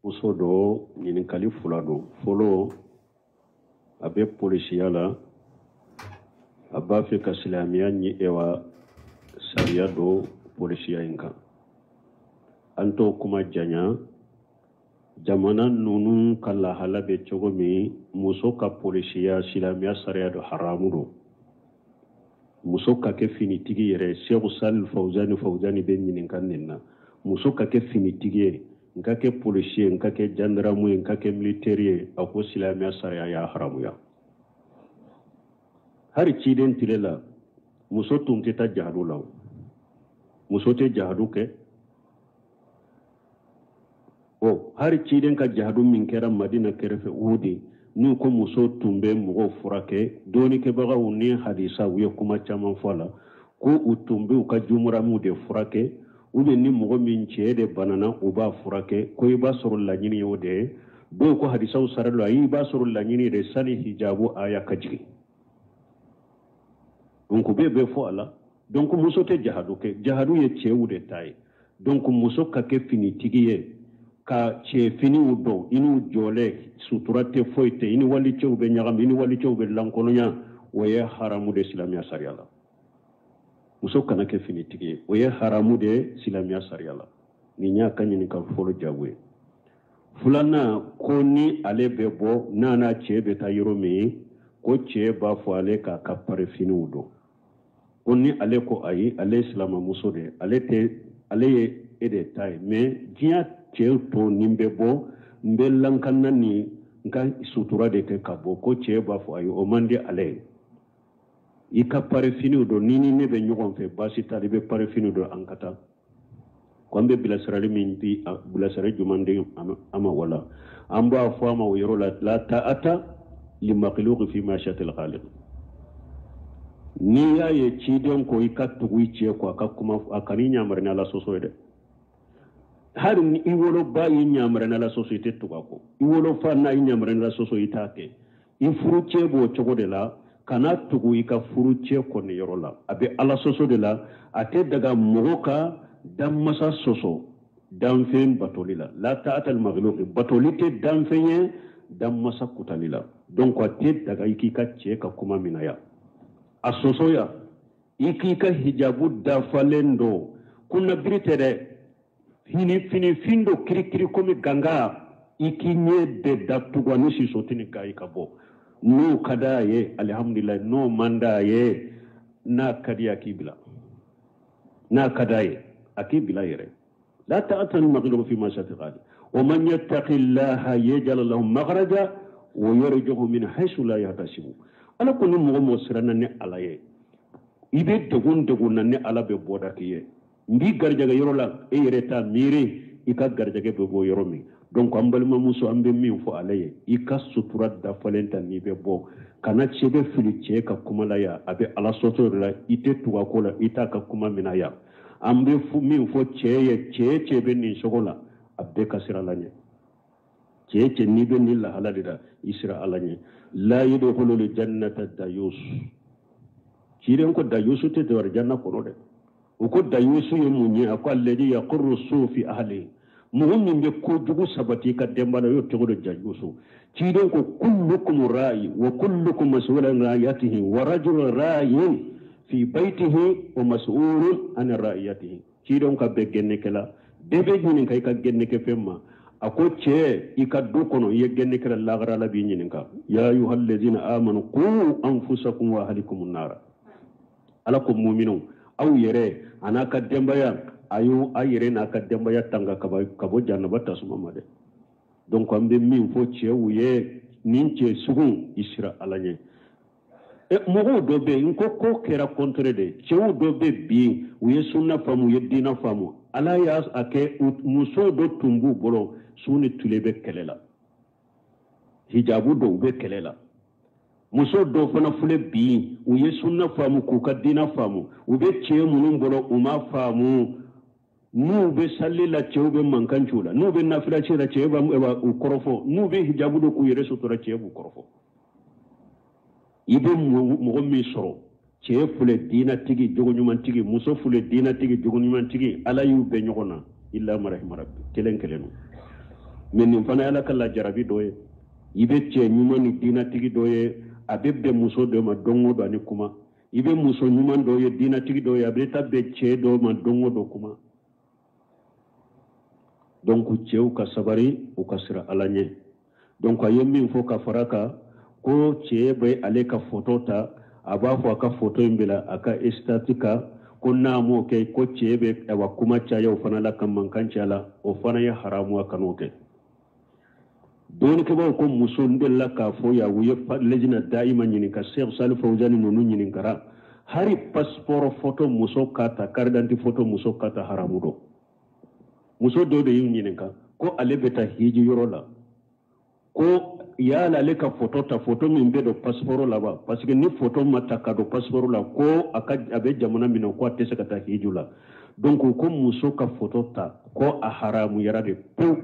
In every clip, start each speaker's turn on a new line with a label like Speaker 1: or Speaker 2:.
Speaker 1: Muso dɔ ɲininkali fila don. Fɔlɔ, a bɛ polisiya la, a b'a fɛ ka silamɛya ɲi ewa sariya don polisiya in kan. An t'o kuma janya. Jamana ninnu ka lahala bɛ cogo min, muso ka polisiya silamɛya sariya don, haramu don. Muso ka kɛ finitigi yɛrɛ, Seku Salih Fawuzani Fawuzani bɛ ɲininka nin na. Muso ka kɛ finitigi ye, n ka kɛ polisi ye, n ka kɛ jandaramu ye, n ka kɛ militɛri ye, a ko silamɛya sariya y'a haramuya. Hari ciden tile la, muso tun tɛ taa jahadu la, muso tɛ jahadu kɛ. O hari ciden ka jahadu min kɛra Madina kɛrɛfɛ Uhudi, n'u ko muso tun bɛ mɔgɔw furakɛ, dɔɔnikɛbagaw ni hadisa u ye kuma caman fɔ a la, ko u tun bɛ u ka jumuramuw de furakɛ, ou bien ni mɔgɔ min cɛ de banana u b'a furakɛ, ko i b'a sɔrɔ laɲini ye o de ye. Dɔw ko hadisaw sara la, ayi, i b'a sɔrɔ laɲini de sani hijabu aya ka jigin. Donc bɛɛ bɛ fɔ a la. Donc muso tɛ jahadu kɛ, jahadu ye cɛw de ta ye. Donc muso ka kɛ finitigi ye, ka cɛ finiw don, i n'u jɔlɛ, sutura tɛ, foyi tɛ, i ni walicɛw bɛ ɲagami, i ni walicɛw bɛ lankolonya, o ye haramu de silamɛya sariya la. Muso kana kɛ finitigi ye, o ye haramu de ye silamɛya sariya la. Nin y'a ka ɲininkali fɔlɔ jaabu ye. Filanan, ko ni ale bɛ bɔ, n'a n'a cɛ bɛ taa yɔrɔ min, ko cɛ b'a fɔ ale k'a ka parifiniw don. Ko ni ale ko ayi, ale ye silamɛmuso de ye, ale tɛ, ale ye e de ta ye, mais diɲɛ cɛw tɔ ni n bɛ bɔ, n bɛ lankana ni n ka sutura de kɛ ka bɔ. Ko cɛ b'a fɔ ayi, o man di ale ye, i ka parifiniw don, ni ni ne bɛ ɲɔgɔn fɛ baasi t'a la, i bɛ parifiniw don, an ka taa. Ko an bɛ bilasirali min di, bilasirali jumɛn di a ma? Wala an b'a fɔ a ma o yɔrɔ la, la ta'ata li makhluqi fi ma'siyatil khaliq. N'i y'a ye ciden ko i ka tugu i cɛ kɔ a ka kuma, a kan'i ɲamari ni Ala sɔsɔ ye dɛ. Hali ni i woloba y'i ɲamari ni Ala sɔsɔ, i tɛ tugu a kɔ. I wolofa n'a y'i ɲamari ni Ala sɔsɔ, i t'a kɛ. I furucɛ b'o cogo de la, kana tugu i ka furucɛ kɔ nin yɔrɔ la, a bɛ Ala sɔsɔ de la. A tɛ daga mɔgɔ ka danmasa sɔsɔ danfɛn batoli la. La ta'ata al makhluqi, batoli tɛ danfɛn ye danmasa kutali la. Donc a tɛ daga i k'i ka cɛ ka kuma minɛ yan, a sɔsɔ yan, i k'i ka hijabu dafalen don, kunnabiri tɛ dɛ, fini finifin don kirikiri komi ganga, i k'i ɲɛ bɛɛ datugu ani sisoti ni ga i ka bɔ. N'o ka d'a ye, alihamudulilayi, n'o man d'a ye, n'a ka di a k'i bila, n'a ka d'a ye a k'i bila yɛrɛ. La ta'ata lil makhluq fi ma'siyati khaliq wa man yattaqi llaha yaj'al lahu makhraja wa yarzuqhu min haythu la yahtasibu. Ala ko ni mɔgɔ mɔgɔ siranna ni Ala ye, i bɛ degun degun na, ni Ala bɛ bɔda k'i ye. N b'i garijɛgɛ yɔrɔ la, e yɛrɛ t'a miiri i ka garijɛgɛ bɛ bɔ yɔrɔ min. Donc an balimamuso, an bɛ min fɔ ale ye, i ka sutura dafalen ta n'i bɛ bɔ, kana cɛ bɛ fili cɛ ka kuma la yan, a bɛ Ala sɔsɔ de la, i tɛ tugu a ko la, i t'a ka kuma minɛ yan. An bɛ min fɔ cɛ ye, cɛ cɛ bɛ nin cogo la, a bɛɛ ka siran Ala ɲɛ. Cɛ cɛ n'i bɛ nin lahala de la, i sira Ala ɲɛ. La yadkhulul jannata dayus, ciden ko dayusu tɛ don alijanna kɔnɔ dɛ. O ko dayusu ye mun ye? A ko alladhi yaqurru su fi ahli, mɔgɔ min bɛ kojugu sabati i ka denba la, o y'o tɔgɔ de dayusu. Ciden ko kullukum ra'i wa kullukum mas'ulun an ra'iyatihi wa rajulun ra'in fi baytihi wa mas'ulun an ra'iyatihi. Ciden ka bɛɛ gɛnnɛkɛla, bɛɛ bɛ ɲininka i ka gɛnnɛkɛfɛn ma. A ko cɛ, i ka du kɔnɔ i ye gɛnnɛkɛla, lagara Ala b'i ɲininka. Ya ayyuhallazina amanu qu anfusakum wa ahlikum nara. Ala ko muminw, aw yɛrɛ a n'a ka denbaya, a y'o a yɛrɛ n'a ka denbaya tanga ka bɔ jahanaba tasuma ma dɛ. Donc an bɛ min fɔ cɛw ye, nin cɛ sugu, i sira Ala ɲɛ. Mɔgɔw dɔ bɛ yen, n ko ko kɛra contraire de. Cɛw dɔ bɛ bi, u ye sunna faamu, u ye diinɛ faamu, Ala y'a a kɛ musow dɔ tun b'u bolo, su ni tile bɛ kɛlɛ la, hijabu dɔw bɛ kɛlɛ la. Muso dɔw fana filɛ bi, u ye sunna faamu k'u ka diinɛ faamu, u bɛ cɛ minnu bolo, u m'a faamu. N'u bɛ sali la, cɛw bɛ mankan ci u la, n'u bɛ nafila ci la, cɛw bɛ u kɔrɔfɔ, n'u bɛ hijabu don k'u yɛrɛ sutura, cɛ b'u kɔrɔfɔ. I bɛ mɔgɔ min sɔrɔ, cɛ filɛ diinɛtigi jogoɲumantigi, muso filɛ diinɛtigi jogoɲumantigi, Ala y'u bɛn ɲɔgɔn na, illa man rahima rabbi, kelen kelen don. Mais nin fana ye Ala ka lajarabi dɔ ye. I bɛ cɛ ɲuman ni diinatigi dɔ ye, a bɛ bɛn muso dɔ ma don o don ani kuma. I bɛ muso ɲuman dɔ ye, diinatigi dɔ ye, a bɛ taa bɛn cɛ dɔ ma don o don kuma. Donc cɛw ka sabari, u ka siran Ala ɲɛ. Donc a ye min fɔ ka fara kan, ko cɛ bɛ ale ka foto ta, a b'a fɔ a ka foto in bila a ka statut kan, ko n'a m'o kɛ ko cɛ bɛ awa kuma caya o fana la, ka mankan caya la, o fana ye haramu, a kan'o kɛ. Dɔnnikɛbaaw ko muso n delila k'a fɔ yan, u ye lejina dayima ɲininka, Sheikh Salih Fawzani ninnu ɲininkara, hari passeport photo muso ka ta, carte d'identité photo muso ka ta, haramu don. Muso dɔ de y'u ɲininka ko ale bɛ taa hiji yɔrɔ la, ko yala ale ka foto ta, foto min bɛ don passeport la wa? Parce que ni foto ma ta ka don passeport la, ko a ka a bɛ jamana min na, ko a tɛ se ka taa hiji la. Donc ko muso ka foto ta, ko a haramuyara de pewu.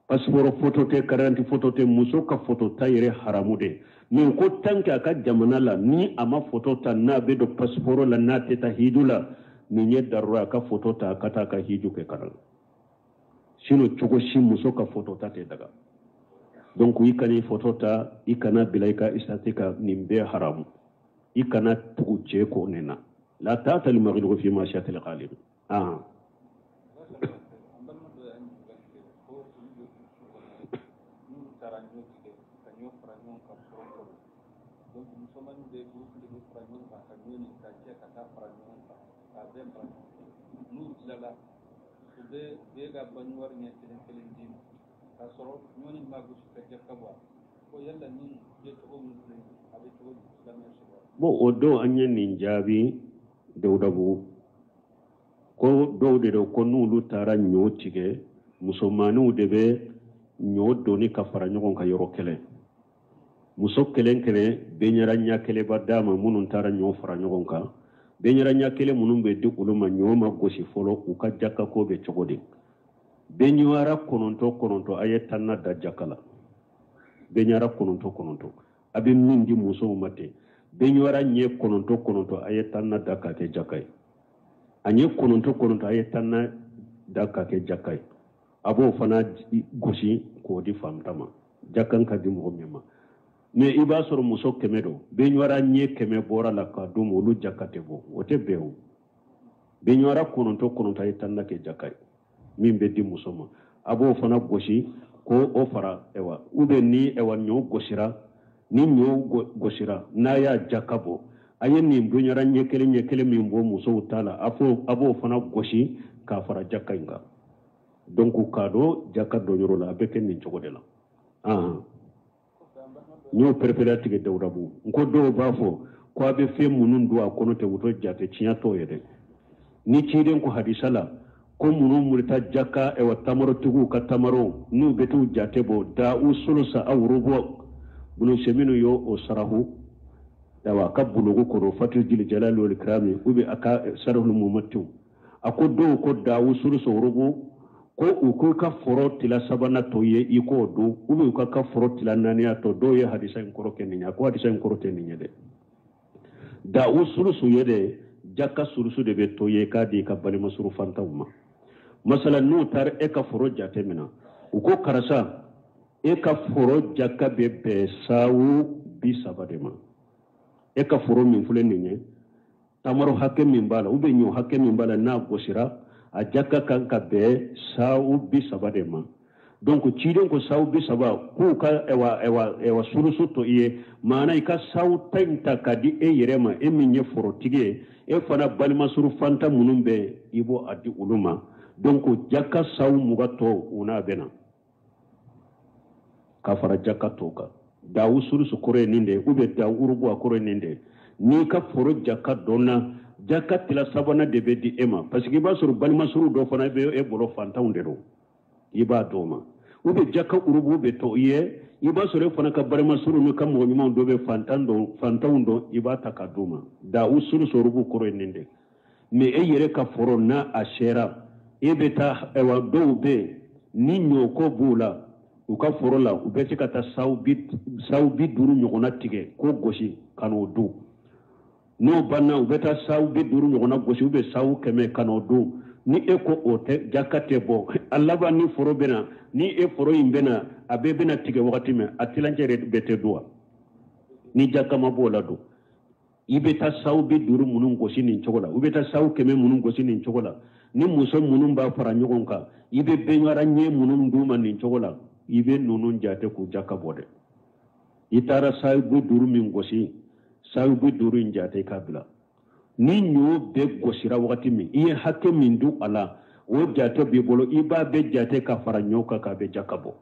Speaker 1: Passeport photo tɛ, carte d'identité photo tɛ, muso ka foto ta yɛrɛ haramu de. Mais ko tant que a ka jamana la, ni a ma foto ta, n'a bɛ don passeport la, n'a tɛ taa hiju la, nin ye darura, a ka foto ta, a ka taa a ka hiju kɛ ka na. Sinon cogo si muso ka foto ta tɛ daga. Donc i kana i foto ta, i kana bila i ka statut kan, nin bɛɛ haramu. I kana tugu cɛ kɔ nin na. La ta'ata li makhluqin fi ma'siyatil khaliq. Ah. Bon, o don an ye nin jaabi Dawudabugu, ko dɔw de don ko n'olu taara ɲɔ tigɛ, musomaninw de bɛ ɲɔ doni ka fara ɲɔgɔn kan yɔrɔ kelen. Muso kelen kelen bɛnɲara ɲɛ kelen ba d'a ma, minnu taara ɲɔ fara ɲɔgɔn kan, bɛnɲara ɲɛ kelen minnu bɛ di olu ma, ɲɔ ma gosi fɔlɔ, u ka jaka ko bɛ cogo di? Bɛnɲara 9 9, a ye tanna da jaka la. Bɛnɲara 9 9, a bɛ min di musow ma ten, bɛnɲara ɲɛ 9 9, a ye tanna da k'a kɛ jaka ye. A ɲɛ 9 9, a ye tanna da k'a kɛ jaka ye. A b'o fana gosi k'o di faamta ma, jakan ka di mɔgɔ min ma. Mais i b'a sɔrɔ muso 100 don, bɛnɲara ɲɛ 100 bɔra la k'a d'u ma, olu jaka tɛ bɔ, o tɛ bɛn o. Bɛnɲara 9 9, a ye tanna kɛ jaka ye, min bɛ di muso ma, a b'o fana gosi k'o o fara. Ɛwa, ou bien ni ɛwa ɲɔ gosira, ni ɲɔ gosira, n'a y'a jaka bɔ, a ye nin bɛnɲara ɲɛ kelen ɲɛ kelen min bɔ musow ta la, a b'o fana gosi k'a fara jaka in kan. Donc k'a don jaka dɔ yɔrɔ la, a bɛ kɛ nin cogo de la. N y'o perepere tigɛ Dawudabugu. N ko dɔw b'a fɔ ko a bɛ fɛn minnu don a kɔnɔ tɛ, u t'o jate, tiɲɛ t'o ye dɛ. Ni ciden ko hadisa la ko minnu bɛ taa jaka ɛwa tamarotigiw ka tamaro, n'u bɛ t'u jate bɔ, da u solosa aw robo buluseminu y'o o sarahu, awa a ka bulugu kɔnɔ fatul jili jalali wal ikrami, ou bien a ka sarahul mumatiw, a ko dɔw ko da u solosa robo, ko u k'u ka foro tila sabanan to ye i k'o dun, ou bien u ka foro tila naaniya to. Dɔw ye hadisa in kɔrɔ kɛ nin ye, a ko hadisa in kɔrɔ tɛ nin ye dɛ. Da u sulusu ye dɛ, jaka sulusu de bɛ to ye k'a di i ka balimasuru fantanw ma. Masala n'u taara e ka foro jate minɛ, u ko karisa e ka foro jaka bɛ bɛn sawu 30 de ma, e ka foro min filɛ nin ye, tamaro hakɛ min b'a la ou bien ɲɔ hakɛ min b'a la, n'a gosira a jaka kan ka bɛn sawu 30 de ma. Donc ciden ko sawu 30 k'u ka ɛwa ɛwa ɛwa sulusu to i ye, maana i ka sawu 10 in ta k'a di e yɛrɛ ma, e min ye forotigi ye, e fana balimasuru fanta minnu bɛ yen, i b'o a di olu ma. Donc jaka sawu 20 tɔ u n'a bɛ na ka fara jaka tɔw kan. Dawu sulusu kɔrɔ ye nin de ye, ou bien dawu urubu a kɔrɔ ye nin de ye. N'i ka foro jaka dɔnna, jaka tila sabanan de bɛ di e ma, parce que i b'a sɔrɔ balimasuru dɔ fana bɛ e bolo, fantanw de don, i b'a d'o ma. Ou bien jaka urubu bɛ to i ye, i b'a sɔrɔ e fana ka balimasuru n'i ka mɔgɔ ɲumanw dɔ bɛ fantanw dɔn, i b'a ta ka d'u ma. Dawu sulusu urubu kɔrɔ ye nin de ye. Mais e yɛrɛ ka foro n'a a sera, e bɛ taa, ayiwa dɔw bɛ yen ni ɲɔko b'u la u ka foro la, u bɛ se ka taa sawu 50 ɲɔgɔnna tigɛ k'o gosi ka n'o dun. N'o banna, u bɛ taa sawu 50 ɲɔgɔnna gosi, u bɛ sawu 100 ka n'o dun. Ni e ko o tɛ jaka tɛ bɔ, a laban ni foro bɛna, ni e foro in bɛna, a bɛɛ bɛna tigɛ wagati min, a tilancɛ yɛrɛ bɛɛ tɛ dun wa? Ni jaka ma bɔ o la dun, i bɛ taa saw 50 minnu gosi nin cogo la, u bɛ taa saw 100 minnu gosi nin cogo la, ni muso minnu b'a fara ɲɔgɔn kan, i bɛ bɛnwara ɲɛ minnu d'u ma nin cogo la, i bɛ ninnu jate k'u jaka bɔ dɛ. I taara saw 50 min gosi, saw 50 in jate k'a bila. Ni ɲɔ bɛɛ gosira wagati min, i ye hakɛ min dun a la, o jate b'i bolo, i b'a bɛɛ jate ka fara ɲɔ kan k'a bɛɛ jaka bɔ.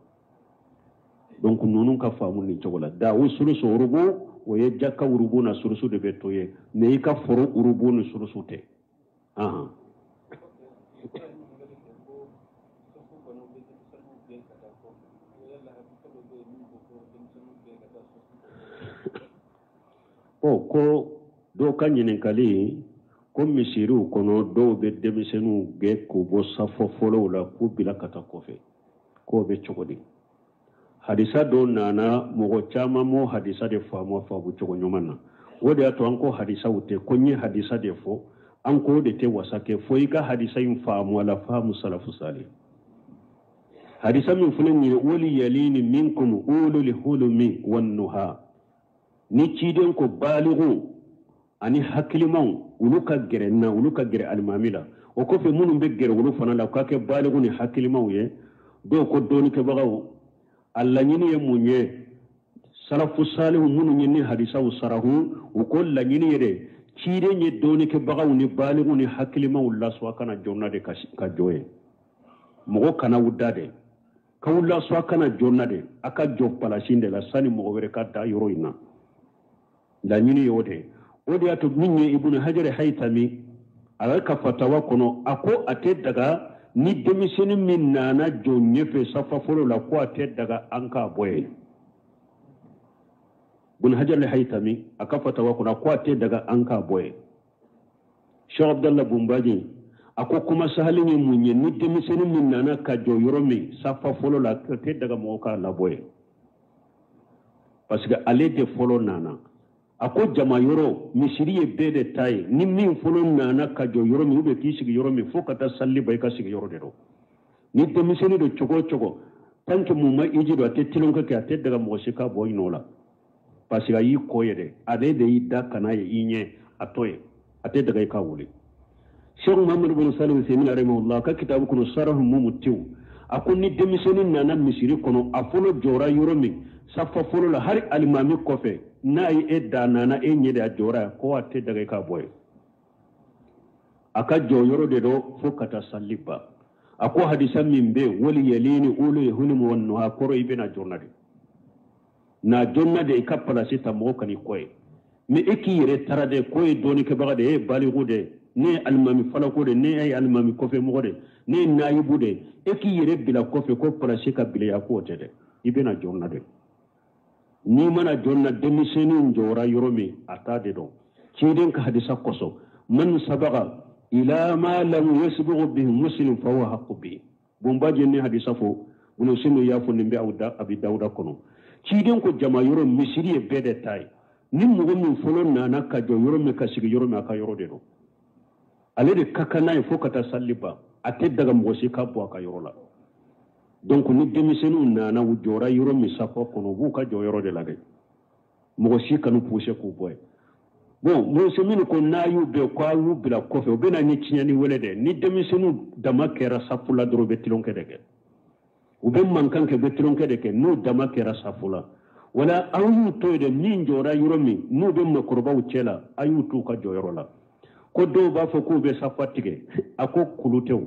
Speaker 1: Donc ninnu ka faamu nin cogo la. Da o sulusu urubu, o ye jaka urubu na sulusu de bɛ to ye, mais i ka foro urubu ni sulusu tɛ. Ɔ ko dɔw ka ɲininkali ko misiriw kɔnɔ dɔw bɛ denmisɛnninw gɛn k'u bɔ safo fɔlɔw la k'u bila ka taa kɔfɛ, k'o bɛ cogo di? Hadisa dɔw nana, mɔgɔ caman m'o hadisa de faamu faamu cogo ɲuman na. O de y'a to an ko hadisaw tɛ ko n ye hadisa de fɔ, an k'o de tɛ wasa kɛ fo i ka hadisa in faamu a la faamu salafu sali. Hadisa min filɛ nin ye, wali yalini minkum ulul hulumi wan nuha, ni ciden ko baligu ani hakilimaw olu ka gɛrɛ n na, olu ka gɛrɛ alimami la. O kɔfɛ minnu bɛ gɛrɛ olu fana la, u ka kɛ baligu ni hakilimaw ye. Dɔw ko dɔɔnikɛbagaw, a laɲini ye mun ye? Salafu salihu minnu ye ni hadisaw sarahu, u ko laɲini ye de ciden ye dɔɔnikɛbagaw ni baligu ni hakilimaw lasɔ a kana jɔn na de ka jɔ ye. Mɔgɔ kana u da de, k'aw lasɔ a kana jɔn na de, a ka jɔ palasin de la sani mɔgɔ wɛrɛ ka da yɔrɔ in na. Laɲini ye o de ye. O de y'a to min ye Ibunu Hajar Haytami a yɛrɛ ka fatawa kɔnɔ, a ko a tɛ daga ni denmisɛnnin min nana jɔ ɲɛfɛ safa fɔlɔ la, ko a tɛ daga an k'a bɔ yen. Ibunu Hajar Haytami a ka fatawa kɔnɔ, a ko a tɛ daga an k'a bɔ yen. Cheikh Abdallah Bumbaji a ko kuma sahali ye mun ye? Ni denmisɛnnin min nana ka jɔ yɔrɔ min safa fɔlɔ la, a tɛ daga mɔgɔ k'a labɔ yen, parce que ale de fɔlɔ nana. A ko jama yɔrɔ misiri ye bɛɛ de ta ye, ni min fɔlɔ nana ka jɔ yɔrɔ min, ou bien k'i sigi yɔrɔ min, fo ka taa sali ban i ka sigi yɔrɔ de don. Ni denmisɛnnin don cogo o cogo, tant que mun ma i ji don, a tɛ tulonkɛ kɛ, a tɛ daga mɔgɔ si ka bɔ i nɔ la, parce que a y'i kɔ ye dɛ, ale de y'i da kana ye i ɲɛ, a to ye, a tɛ daga i ka wuli. Cheikh Muhammad bin Salih Uthaymin rahimahullah ka kitabu kɔnɔ Sarahu Mumutiw, a ko ni denmisɛnnin nana misiri kɔnɔ, a fɔlɔ jɔra yɔrɔ min safa fɔlɔ la, hali alimami kɔfɛ, n'a ye e da nana e ɲɛ de a jɔra, ko a tɛ daga i ka bɔ yen. A ka jɔ yɔrɔ de don fo ka taa sali ban. A ko hadisa min bɛ yen, wali yalini ulu hulum wa nuha, kɔrɔ i bɛna joona de, na joona de i ka palasi ta, mɔgɔ kan'i kɔ ye. Mais e k'i yɛrɛ tara de, k'o ye dɔɔnikɛbaga de ye, e ye baliku de ye, ne ye alimami falako de, ne ye alimami kɔfɛ mɔgɔ de, ne ye nayibu de, e k'i yɛrɛ bila kɔfɛ ko palasi ka bila, k'o tɛ dɛ, i bɛna joona de. N'i mana joona, denmisɛnnin jɔra yɔrɔ min, a t'a de dɔn. Ciden ka hadisa kosɔn, man sabaga ila ma lam yasbiqu bihi muslim fa huwa haqqu bihi. Bonbaji ni hadisa fɔ, Bunu y'a fɔ nin bɛ aw da Abi Dawuda kɔnɔ. Ciden ko jama yɔrɔ misiri ye bɛɛ de ta ye. Ni mɔgɔ min fɔlɔ nana ka jɔ yɔrɔ min, ka sigi yɔrɔ min, a ka yɔrɔ de don. Ale de ka kan n'a ye fo ka taa sali ban. A tɛ daga mɔgɔ si ka bɔ a ka yɔrɔ la. Donc ni denmisɛnninw nana, u jɔra yɔrɔ min safa kɔnɔ, u b'u ka jɔ yɔrɔ de la dɛ. Mɔgɔ si kan'u pousser k'u bɔ yen. Bon, muso minnu ko n'a y'u bɛn ko a y'u bila kɔfɛ, u bɛ na ni tiɲɛni wele dɛ. Ni denmisɛnninw dama kɛra safu la dɔrɔn, u bɛ tulonkɛ de kɛ. U bɛ mankan kɛ, u bɛ tulonkɛ de kɛ n'u dama kɛra safu la. Wala aw y'u to yen dɛ, min jɔra yɔrɔ min, n'u bɛ makɔrɔbaw cɛ la, a y'u t'u ka jɔyɔrɔ la. Ko dɔw b'a fɔ k'u bɛ safa tigɛ, a ko kulu tɛ o.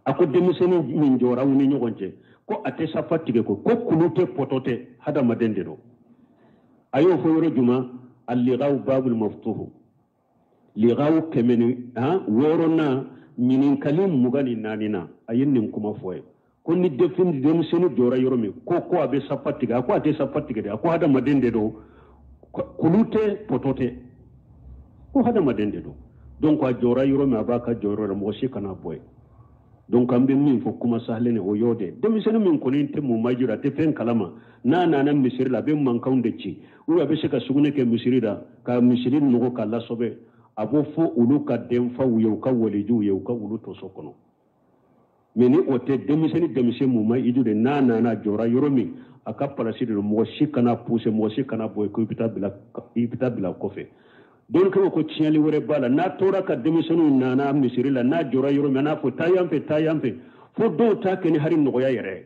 Speaker 1: A ko denmisɛnnin min jɔra aw ni ɲɔgɔn cɛ, ko a tɛ safa tigɛ ko kulu tɛ, pɔtɔ tɛ, hadamaden de don. A y'o fɔ yɔrɔ jumɛn? Al-lighaw babul maftuhu, lighaw 606 ɲininkali 24 na, a ye nin kuma fɔ ye. Ko ni denmisɛnnin jɔra yɔrɔ min, ko a bɛ safa tigɛ, a ko a tɛ safa tigɛ dɛ, a ko hadamaden de don, kulu tɛ, pɔtɔ tɛ, ko hadamaden de don. Donc a jɔra yɔrɔ min, a b'a ka jɔyɔrɔ la, mɔgɔ si kana bɔ yen. Donc an bɛ min fɔ kuma sahalen o y'o de. Denmisɛnnin min kɔni tɛ mun majira, a tɛ fɛn kalama, n'a nana misiri la, a bɛ mankanw de ci, ou a bɛ se ka sugunɛ kɛ misiri la, ka misiri nɔgɔ k'a lasɔbɛ, A b'o fɔ olu ka denfaw ye, u ka walijuw ye, u ka olu to so kɔnɔ. Mais ni o tɛ, denmisɛnnin denmisɛn mun ma iju de, n'a nana jɔra yɔrɔ min, a ka palasi de don, mɔgɔ si kana pousser, mɔgɔ si kana bɔ yen ko i bɛ taa bila kɔfɛ. Dɔnnikɛlaw ko tiɲɛli wɛrɛ b'a la, n'a tora ka denmisɛnninw nana misiri la, n'a jɔra yɔrɔ min, n'a fɔ taa yan fɛ, taa yan fɛ, fo dɔw t'a kɛ ni hari nɔgɔya yɛrɛ ye.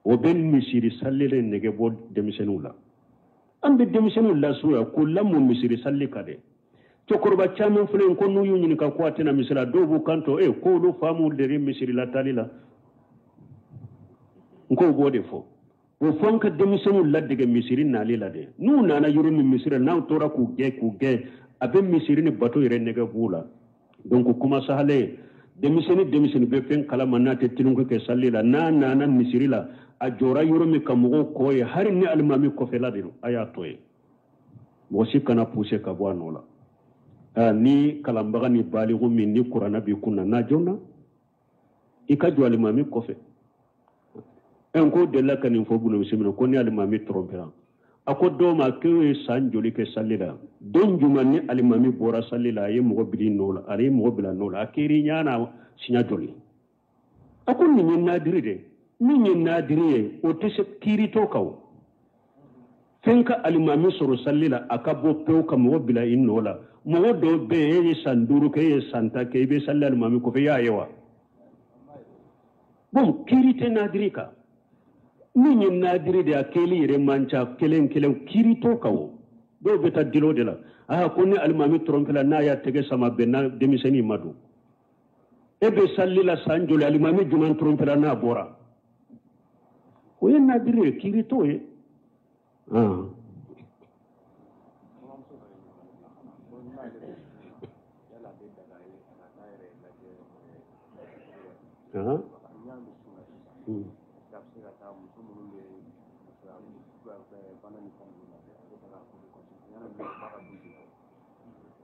Speaker 1: O bɛ misiri salli de nege bɔ denmisɛnninw la. An bɛ denmisɛnninw lasurunya k'u lamɔ misiri salli kan dɛ. Cɛkɔrɔba caman filɛ ko n'u y'u ɲininka ko a tɛna misiri la, dɔw b'u kanto e ko olu fa m'u dege misiri la taali la. N k'o b'o de fɔ. O fo an ka denmisɛnninw ladege misiri nali la dɛ. N'u nana yɔrɔ min misiri la, n'aw tora k'u gɛn k'u gɛn, a bɛ misiri ni bato yɛrɛ nege b'u la. Donc kuma sahalen, denmisɛnnin denmisɛnnin bɛ fɛn kalama n'a tɛ tulonko kɛ sali la, n'a nana misiri la, a jɔra yɔrɔ min ka mɔgɔw kɔ ye, hali ni alimami kɔfɛla de don, a y'a to yen. Mɔgɔ si kana pousser ka bɔ a nɔ la. Ni kalanbaga ni baliku min ni kuranna b'i kunna, n'a joona i ka jɔ alimami kɔfɛ. N ko delila ka nin fɔ bunamisɛn ko ni alimami tɔrɔmpera, a ko dɔw ma k'e ye san joli kɛ sali la, don jumɛn ni alimami bɔra sali la, a ye mɔgɔ bila nɔ la, a ye mɔgɔ bila nɔ la, a kɛr'i ɲɛ na siɲɛ joli? A ko nin ye nadiri de, min ye nadiri ye o tɛ se kiiri t'o kan o. Fɛn ka alimami sɔrɔ sali la, a ka bɔ pewu ka mɔgɔ bila i nɔ la. Mɔgɔ dɔw bɛ yen, e ye san 5 kɛ, e ye san 10 kɛ, i bɛ sali alimami kɔfɛ, i y'a ye wa? Bon, kiiri tɛ nadiri kan. Min ye nadiri de, a kɛli yɛrɛ man ca, kelen kelen, kiiri t'o kan o. Dɔw bɛ taa dilo de la, aa ko ni alimami tɔrɔmpela n'a y'a tɛgɛ sama bɛn na denmisɛnnin ma don. E bɛ sali la san joli, alimami jumɛn tɔrɔmpela n'a bɔra? O ye nadiri ye, kiiri t'o ye.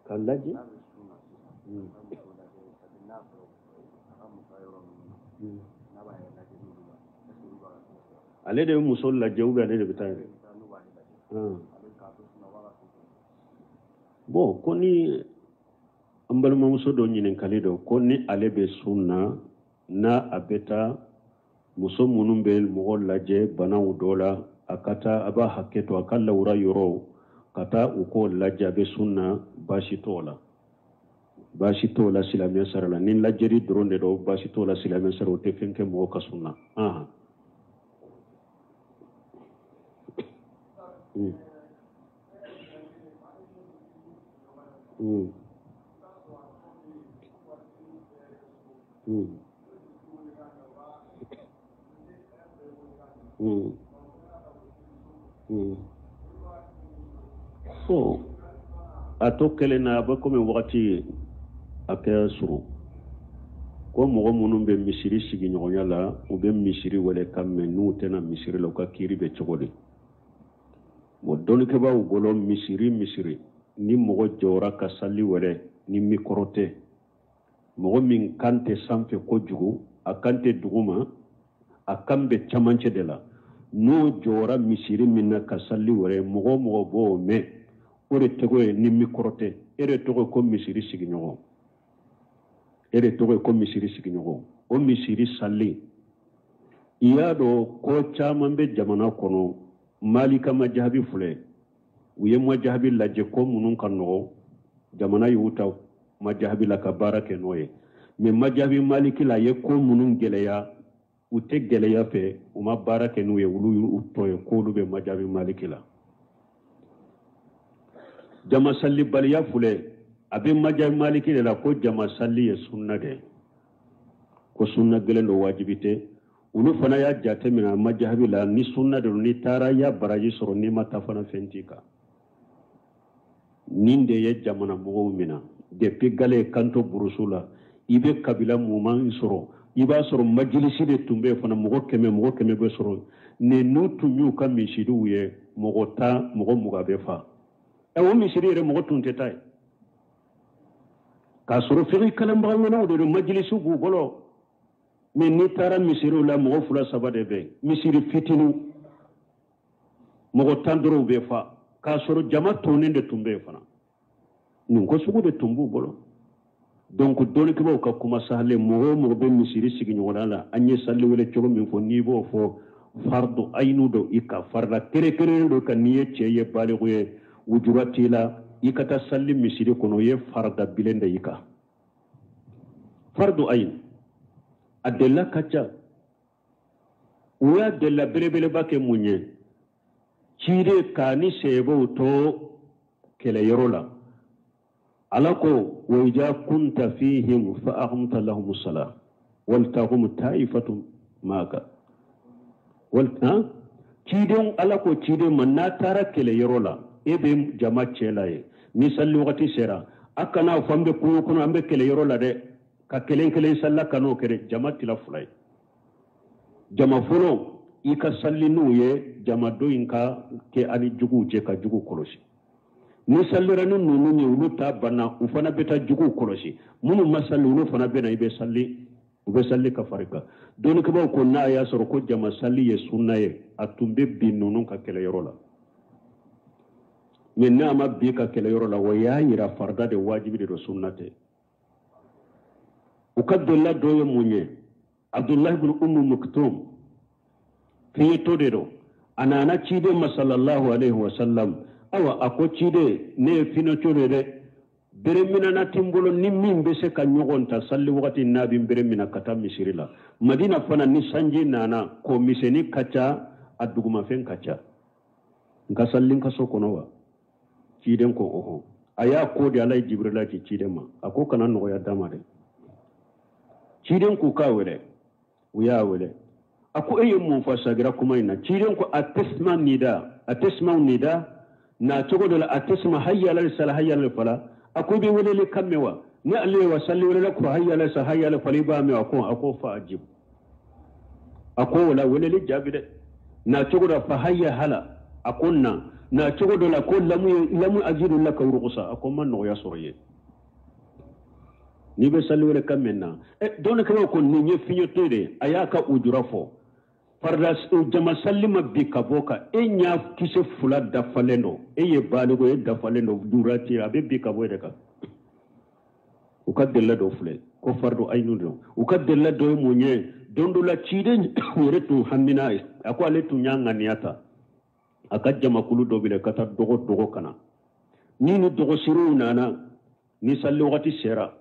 Speaker 1: K'a lajɛ. Ale de bɛ muso lajɛ ou bien ale de bɛ taa yɛrɛ? Bon, ko ni an balimamuso dɔ ɲininkali dɔ, ko ni ale bɛ sun na, n'a a bɛ taa muso minnu bɛ mɔgɔ lajɛ banaw dɔ la, a ka taa, a b'a hakɛ to a ka lawura yɔrɔw ka taa u k'o lajɛ, a bɛ sun na, baasi t'o la. Baasi t'o la silamɛ sara la. Ni lajɛli dɔrɔn de don, baasi t'o la silamɛ sara, o tɛ fɛn kɛ mɔgɔ ka sun na. So a to kelen na, a bɛ komi wagati a kɛ surun ko mɔgɔ minnu bɛ misiri sigiɲɔgɔnya la, u bɛ misiri wele ka mɛn, n'u tɛna misiri la, u ka kiiri bɛ cogo di? Bon, dɔnnikɛbaaw bolo, misiri ni mɔgɔ jɔra ka sali wele ni mikɔrɔ tɛ, mɔgɔ min kan tɛ sanfɛ kojugu, a kan tɛ duguma, a kan bɛ camancɛ de la, n'o jɔra misiri min na ka sali wɛrɛ, mɔgɔ o mɔgɔ b'o mɛn, o de tɔgɔ ye ni mikɔrɔ tɛ, e de tɔgɔ ye ko misiri sigiɲɔgɔn, e de tɔgɔ ye ko misiri sigiɲɔgɔn. O misiri sali, i y'a dɔn ko caman bɛ jamana kɔnɔ, Malika majahabi filɛ, u ye majahabi lajɛ ko minnu ka nɔgɔ, jamana y'u ta majahabi la ka baara kɛ n'o ye. Mais majahabi Maliki la, a ye ko minnu gɛlɛya, u tɛ gɛlɛya fɛ, u ma baara kɛ n'u ye, olu y'u tɔ ye k'olu bɛ majahabi Maliki la. Jama salibaliya filɛ, a bɛ majahabi Maliki de la ko jama sali ye sunna de ye, ko sunna gɛlɛn don, wajibi tɛ. Olu fana y'a jate minɛ majahabi la, ni sunna de don, n'i taara i y'a baraji sɔrɔ, n'i ma taa fana fɛn t'i kan. Nin de ye jamana mɔgɔw minɛ depuis gale kanto burusu la. I bɛ kabila muman sɔrɔ, i b'a sɔrɔ majilisi de tun bɛ yen fana, mɔgɔ 100, mɔgɔ 100 bɛ sɔrɔ. Ni n'u tun y'u ka misiriw ye, mɔgɔ 10, mɔgɔ 20 bɛ fa. O misiri yɛrɛ mɔgɔ tun tɛ taa yen, k'a sɔrɔ fiqh kalanbaga ŋanaw de don, majilisiw b'u bolo. Mais n'i taara misiriw la, mɔgɔ 2, 3 de bɛ yen, misiri fitinin, mɔgɔ 10 dɔrɔn bɛ fa, k'a sɔrɔ jama tonnen de tun bɛ yen fana. Nin ko sugu de tun b'u bolo. Donc dɔnnikɛbaaw ka kuma sahalen, mɔgɔ o mɔgɔ bɛ misiri sigiɲɔgɔnya la, an ye sali wele cogo min fɔ, n'i b'o fɔ fardu ayinu don i kan, farida kɛrɛnkɛrɛnnen don kan. N'i ye cɛ ye, baliku ye, wujura t'i la, i ka taa sali misiri kɔnɔ, o ye farida bilen de i kan, fardu ayin. A delila ka ca. U y'a delila belebeleba kɛ mun ye? Ciden k'a ni seebaw to kɛlɛyɔrɔ la, Ala ko: wa iza kunta fihim fa aqamta lahum sala waltaqum ta'ifatun ma'aka. Wal ciden, Ala ko ciden ma, n'a taara kɛlɛyɔrɔ la, e bɛ jama cɛ la ye, ni sali wagati sera, a kana fɔ an bɛ kungo kɔnɔ, an bɛ kɛlɛyɔrɔ la dɛ, ka kelen kelen salila, kan'o kɛ dɛ. Jama tila fila ye: jama fɔlɔ, i ka sali n'u ye, jama dɔ in ka kɛ ani juguw cɛ ka jugu kɔlɔsi. Ni salira ni ninnu ye, olu ta banna, u fana bɛ taa juguw kɔlɔsi. Minnu ma sali, olu fana bɛ na, i bɛ sali, u bɛ sali ka fara i kan. Dɔnnikɛbaaw ko n'a y'a sɔrɔ ko jama sali ye sunna ye, a tun bɛ bin ninnu ka kɛlɛyɔrɔ la. Mais n'a ma bin ka kɛlɛyɔrɔ la, o y'a yira farida de, wajibi de don, sunna tɛ. U ka delila dɔ ye mun ye? Abdullahi bin Umu Maktum, fiɲɛtɔ de don. A nana ciden ma sallallahu alaihi wa sallam. Awa, a ko: ciden, ne ye finɛtɔ de dɛ, bere minana tɛ n bolo ni min bɛ se ka ɲɔgɔn ta sali wagati n'a bɛ bere mina ka taa misiri la. Madina fana, ni sanji nana, ko misɛnni ka ca, a dugumafɛn ka ca, n ka sali n ka so kɔnɔ wa? Ciden ko ɔhɔn. A y'a ko de, Ala ye Jibirila ci ciden ma. A ko kana nɔgɔya d'a ma dɛ. Ciden k'u k'a wele, u y'a wele. A ko: e ye mun fɔ sagira kuma in na? Ciden ko: atasma nida, atasma nida na cogo dɔ la, atasma hayya ala sala hayya ala fala. A ko: i bɛ weleli kan mɛn wa? Ni ale ye wa sali welela ko hayya ala sa hayya ala fala, i b'a mɛn wa? Ko a ko fa ajib. A ko o la weleli jaabi dɛ. Na cogo dɔ fa hayya hala, a ko na na cogo dɔ la ko lamu lamu ajidu laka ruqsa. A ko ma nɔgɔya sɔrɔ ye n'i bɛ sali wele kan mɛn na. Ɛ, dɔnnikɛlaw ko nin ye fiɲɛtɔ de, a y'a ka ujura fɔ. Farida jama sali ma bi ka bɔ kan, e ɲa kisɛ fila dafalen don, e ye baliku e dafalen don, jura tɛ, a bɛ bi ka bɔ e de kan. U ka delila dɔ filɛ ko fardu ayinu don. U ka delila dɔ ye mun ye? Don dɔ la, ciden yɛrɛ tun hamina ye, a ko ale tun y'a ŋaniya ta a ka jamakulu dɔ bila ka taa dɔgɔ dɔgɔ ka na. Ni dɔgɔsiriw nana, ni sali wagati sera,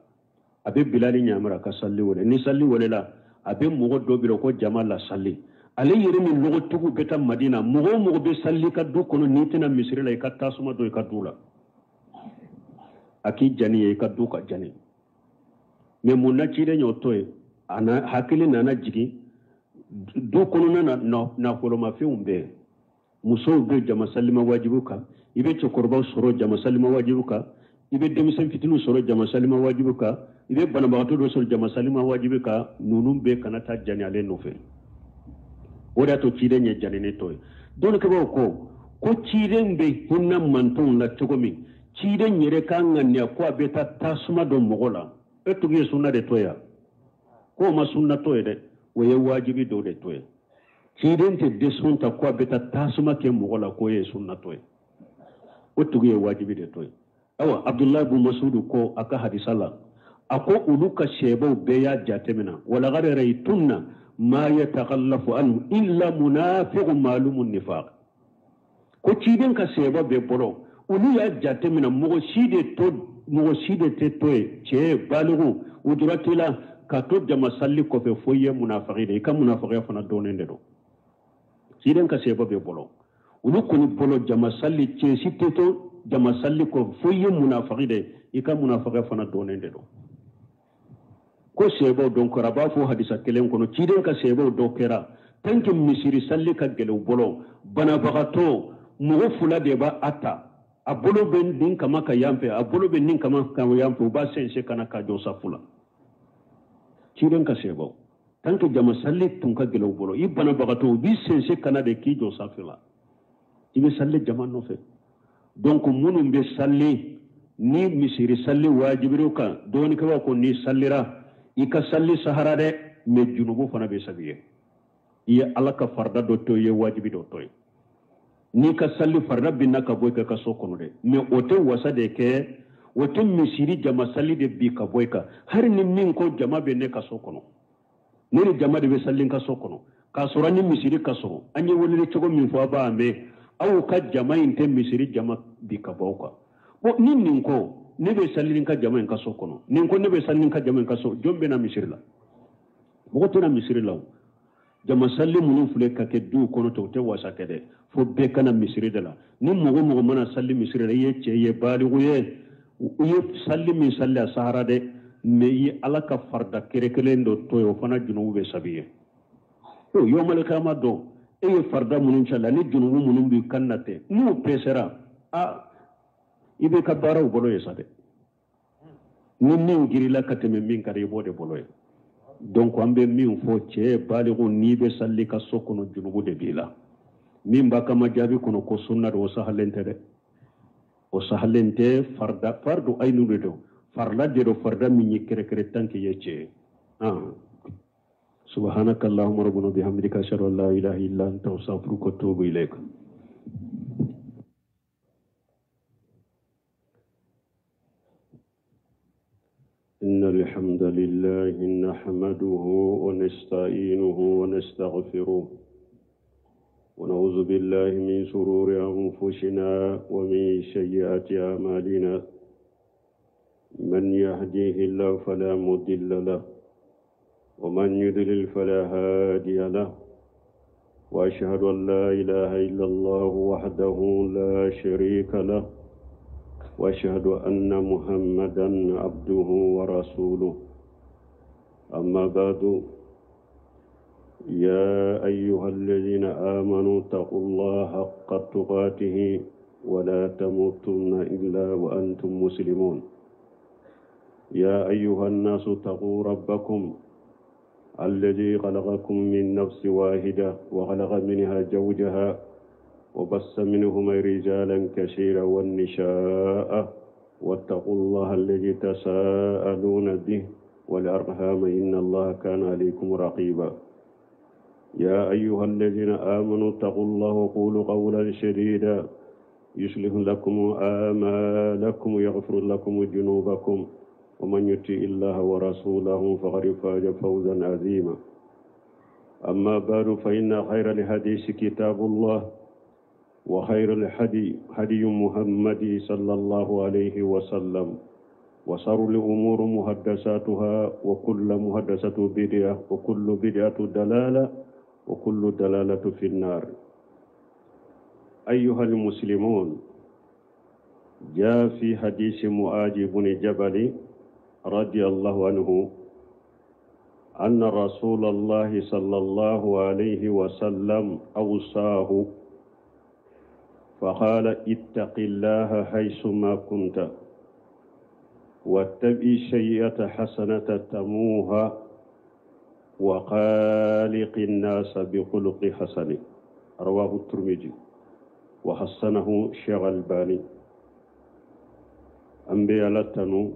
Speaker 1: a bɛ Bilali ɲamara ka sali wele. Ni sali welela, a bɛ mɔgɔ dɔ bila ko jama la sali. Ale yɛrɛ ni lɔgɔtigiw bɛ taa Madina. Mɔgɔ o mɔgɔ bɛ sali ka du kɔnɔ, n'i tɛna misiri la, i ka tasuma don i ka du la, a k'i jani ye, i ka du ka jani. Mais mun na ciden y'o to yen? A na hakili nana jigin du kɔnɔna na, nafolomafɛnw bɛ yen, musow bɛ jama salima wajibu kan, i bɛ cɛkɔrɔbaw sɔrɔ jama salima wajibu kan, i bɛ denmisɛn fitininw sɔrɔ jama salima wajibu kan, i bɛ banabagatɔ dɔ sɔrɔ jama salima wajibi kan. Ninnu bɛɛ kana taa jani ale nɔfɛ. O de y'a to ciden ye janini to ye. Dɔnnikɛbaaw ko ciden bɛ hinɛ mantonw la cogo min, ciden yɛrɛ ka ŋaniya ko a bɛ taa tasuma don mɔgɔ la, e tigi ye sunna de to yan. K'o ma sunna to ye dɛ, o ye wajibi dɔ de to ye. Ciden tɛ desɔn ta ko a bɛ taa tasuma kɛ mɔgɔ la, k'o ye sunna to ye, o tigi ye wajibi de to ye. Awa, Abdulayi bun Masudu ko a ka hadisa la, a ko olu ka sɛbaw bɛɛ y'a jateminɛ: walaqad ra'aytunna ma yatakallafu anhu illa munafiqun ma'lumun nifaq. Ko ciden ka sɛba bɛɛ bolo, olu y'a jateminɛ, mɔgɔ si de to, mɔgɔ si de tɛ to yen, cɛ baliku, ujura t'i la ka to jama sali kɔfɛ, fo i ye munafiki de, i ka munafikiya fana dɔnnen de don. Ciden ka sɛba bɛɛ bolo, olu kɔni bolo, jama sali, cɛ si tɛ to jama sali kɔfɛ fo i ye munafiki de, i ka munafikiya fana dɔnnen de don. Ko sɛbaw dɔn kɛra, a b'a fɔ hadisa kelen kɔnɔ, ciden ka sɛbaw dɔ kɛra tant que misiri sali ka gɛlɛn u bolo, banabagatɔ, mɔgɔ fila de b'a a ta, a bolo bɛ nin kama ka yan fɛ, a bolo bɛ nin kama ka yan fɛ, u b'a sɛnsɛn ka na ka jɔ safu la. Ciden ka sɛbaw, tant que jama sali tun ka gɛlɛn u bolo, i banabagatɔ, u b'i sɛnsɛn ka na de k'i jɔ safu la, i bɛ sali jama nɔfɛ. Donc minnu bɛ sali ni misiri sali wajibiriw kan, dɔɔnikɛbaw ko n'i salira, i ka sali sahara dɛ, mais junubu fana bɛ sabi ye. I ye Ala ka farida dɔ to, i ye wajibi dɔ to yen. N'i ka sali farida binna ka bɔ i ka so kɔnɔ dɛ, mais o tɛ wasa de kɛ. O tɛ misiri jama sali de bin ka bɔ i kan. Hali ni min ko jama bɛ ne ka so kɔnɔ, ne ni jama de bɛ sali n ka so kɔnɔ, k'a sɔrɔ ni misiri ka surun, an ye weleli cogo min fɔ, a b'a mɛn. Aw ka jama in tɛ misiri jama bin ka bɔ aw kan. Bon, ni nin ko ne bɛ sali n ka jama in ka so kɔnɔ, nin ko ne bɛ sali n ka jama in ka so, jɔn bɛ na misiri la? Mɔgɔ tɛ na misiri la. O jama sali minnu filɛ ka kɛ duw kɔnɔ ten, o tɛ wasa kɛ dɛ, fo bɛɛ ka na misiri de la. Ni mɔgɔ mɔgɔ ma na sali misiri la, i ye cɛ ye, baliku ye, i ye sali min sali a sahara dɛ, mais i ye Ala ka farida kɛrɛkelen dɔ to yen, o fana junubu bɛ sabi ye. O yɔmali kama dɔn e ye farida minnu sali ani junubu minnu b'i kan na ten, n'u pɛsɛra, a i b'i ka baaraw bolo ye sa dɛ. Ni min girila ka tɛmɛ min kan, i b'o de bolo ye. Donc an bɛ min fɔ, cɛ baliku, n'i bɛ sali ka so kɔnɔ, junubu de b'i la. Min b'a kama jaabi kɔnɔ ko sunna don, o sahalen tɛ dɛ, o sahalen tɛ. Farida, fardu ayinu de don, farila de don, farida min ye kɛrɛkɛrɛ tant que ye cɛ ye. Subhanaka allahumma rabbana bihamdika, ashhadu an la ilaha illa anta, astaghfiruka wa atubu ilayk. إن الحمد لله نحمده ونستعينه ونستغفره ونعوذ بالله من شرور أنفسنا ومن سيئات أعمالنا. من يهديه الله فلا مضل له ومن يضلل فلا هادي له، وأشهد أن لا إله إلا الله وحده لا شريك له، وأشهد أن محمدا عبده ورسوله. أما بعد، يا أيها الذين آمنوا اتقوا الله حق تقاته ولا تموتن إلا وأنتم مسلمون. يا أيها الناس اتقوا ربكم الذي خلقكم من نفس واحدة وخلق منها زوجها وبث منهما رجالا كثيرا والنساء، واتقوا الله الذي تساءلون به والأرحام إن الله كان عليكم رقيبا. يا أيها الذين آمنوا اتقوا الله وقولوا قولا سديدا يصلح لكم آمالكم ويغفر لكم ذنوبكم، ومن يطع الله ورسوله فقد فاز فوزا عظيما. أما بعد، فإن خير الحديث كتاب الله، وخير الهدي هدي محمد صلى الله عليه وسلم، وشر الأمور محدثاتها، وكل محدثة بدعة، وكل بدعة ضلالة، وكل ضلالة في النار. أيها المسلمون، جاء في حديث معاذ بن جبل رضي الله عنه أن رسول الله صلى الله عليه وسلم أوصاه فقال: اتق الله حيثما كنت، واتبع السيئة حسنة تمحوها، وخالق الناس بخلق حسن. رواه الترمذي وحسنه الشيخ الألباني. An bɛ Ala tanu,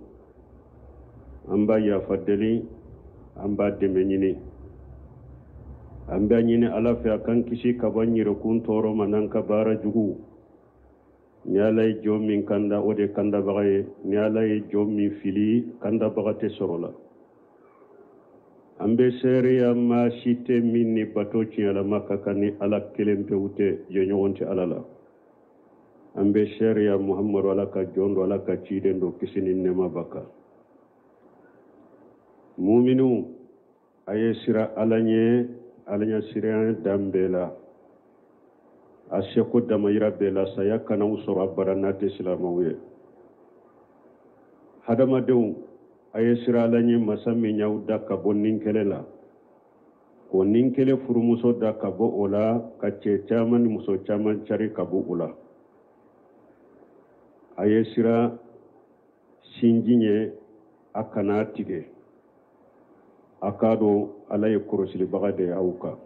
Speaker 1: an b'a yafa deli, an b'a dɛmɛ ɲini, an b'a ɲini Ala fɛ a k'an kisi ka bɔ n yɛrɛkun tɔɔrɔ ma n'an ka baara jugu. Ni Ala ye jɔn min kanda, o de kandabaga ye. Ni Ala ye jɔn min fili, kandabaga tɛ sɔrɔ la. An bɛ seereya maa si tɛ min ni bato tiɲɛlama ka kan ni Ala kelen pewu tɛ, jɛɲɔgɔn tɛ Ala la. An bɛ seereya Muhamadu Ala ka jɔn don, Ala ka ciden don, kisi ni nɛɛma b'a kan. Muminu, a ye siran Ala ɲɛ, Ala ɲɛ siran dan bɛɛ la, a seko damayira bɛɛ la. Saya kan'aw sɔrɔ abada n'a tɛ silamɛw ye. Hadamadenw, a ye siran Ala ɲɛ, masa min y'aw da ka bɔ nin kɛlɛ la, k'o nin kɛlɛ furumuso da ka bɔ o la, ka cɛ caman ni muso caman cari ka bɔ o la. A ye siran sinji ɲɛ, a kana tigɛ. A k'a dɔn Ala ye kɔrɔsilibaga de ye aw kan.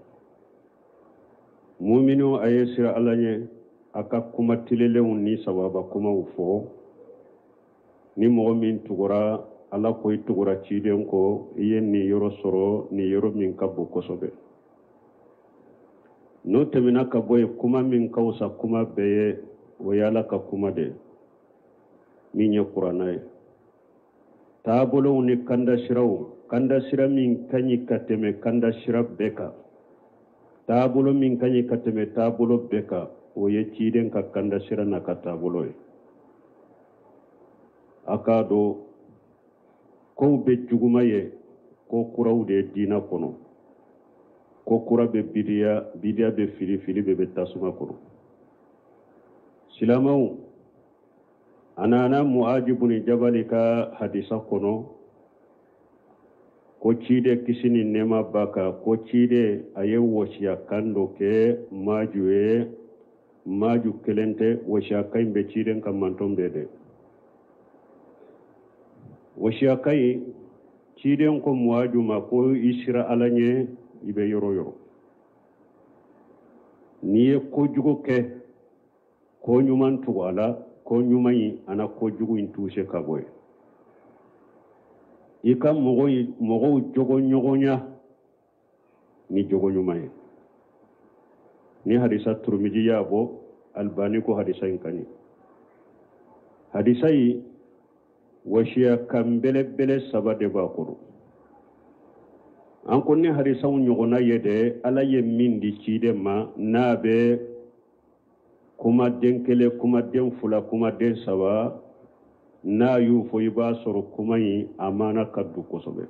Speaker 1: Muminu, a ye siran Ala ɲɛ, a ka kuma tilelenw ni sababa kumaw fɔ. Ni mɔgɔ min tugura Ala kɔ, i tugura ciden kɔ, i ye nin yɔrɔ sɔrɔ, nin yɔrɔ min ka bon kosɛbɛ. N'o tɛmɛna ka bɔ yen, kuma min ka fisa kuma bɛɛ ye, o ye Ala ka kuma de ye. Min ye kuranna ye, taabolow ni kandasiraw, kandasira min ka ɲi ka tɛmɛ kandasira bɛɛ kan, taabolo min ka ɲi ka tɛmɛ taabolo bɛɛ kan, o ye ciden ka kandasira n'a ka taabolo ye. A k'a dɔn kow bɛɛ juguma ye ko kuraw de ye diina kɔnɔ. Ko kura bɛ bidiya, bidiya bɛ fili, fili bɛɛ bɛ tasuma kɔnɔ. Silamɛw, a nana Muaji buni Jabali ka hadisa kɔnɔ ko ciden, kisi ni nɛɛma b'a kan, ko ciden a ye wasiya kan dɔ kɛ Maju ye. Maju kelen tɛ, wasiya kan in bɛ ciden ka mantɔn bɛɛ de. Wasiya kan in, ciden ko Muaju ma ko i sira Ala ɲɛ, i bɛ yɔrɔ yɔrɔ, n'i ye kojugu kɛ, ko ɲuman tugu a la, ko ɲuman in a na kojugu in tuse ka bɔ yen. I ka mɔgɔw jogo ɲɔgɔnya ni jogo ɲuman ye. Ni hadisa Turumiji y'a bɔ, Albani ko hadisa in ka ɲi. Hadisa in, wasiya kan belebele saba de b'a kɔnɔ. An ko ni hadisaw ɲɔgɔnna ye dɛ, Ala ye min di ciden ma, n'a bɛ kumaden kelen, kumaden fila, kumaden saba, n'a y'u fɔ, i b'a sɔrɔ kuma in a maana ka dun kosɛbɛ.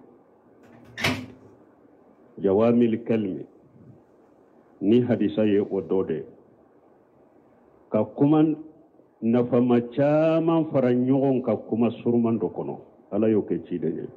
Speaker 1: Jawamil kalimi ni hadisa ye o dɔ de ka kuma nafama caman fara ɲɔgɔn kan kuma suruman dɔ kɔnɔ. Ala y'o kɛ ciden ye.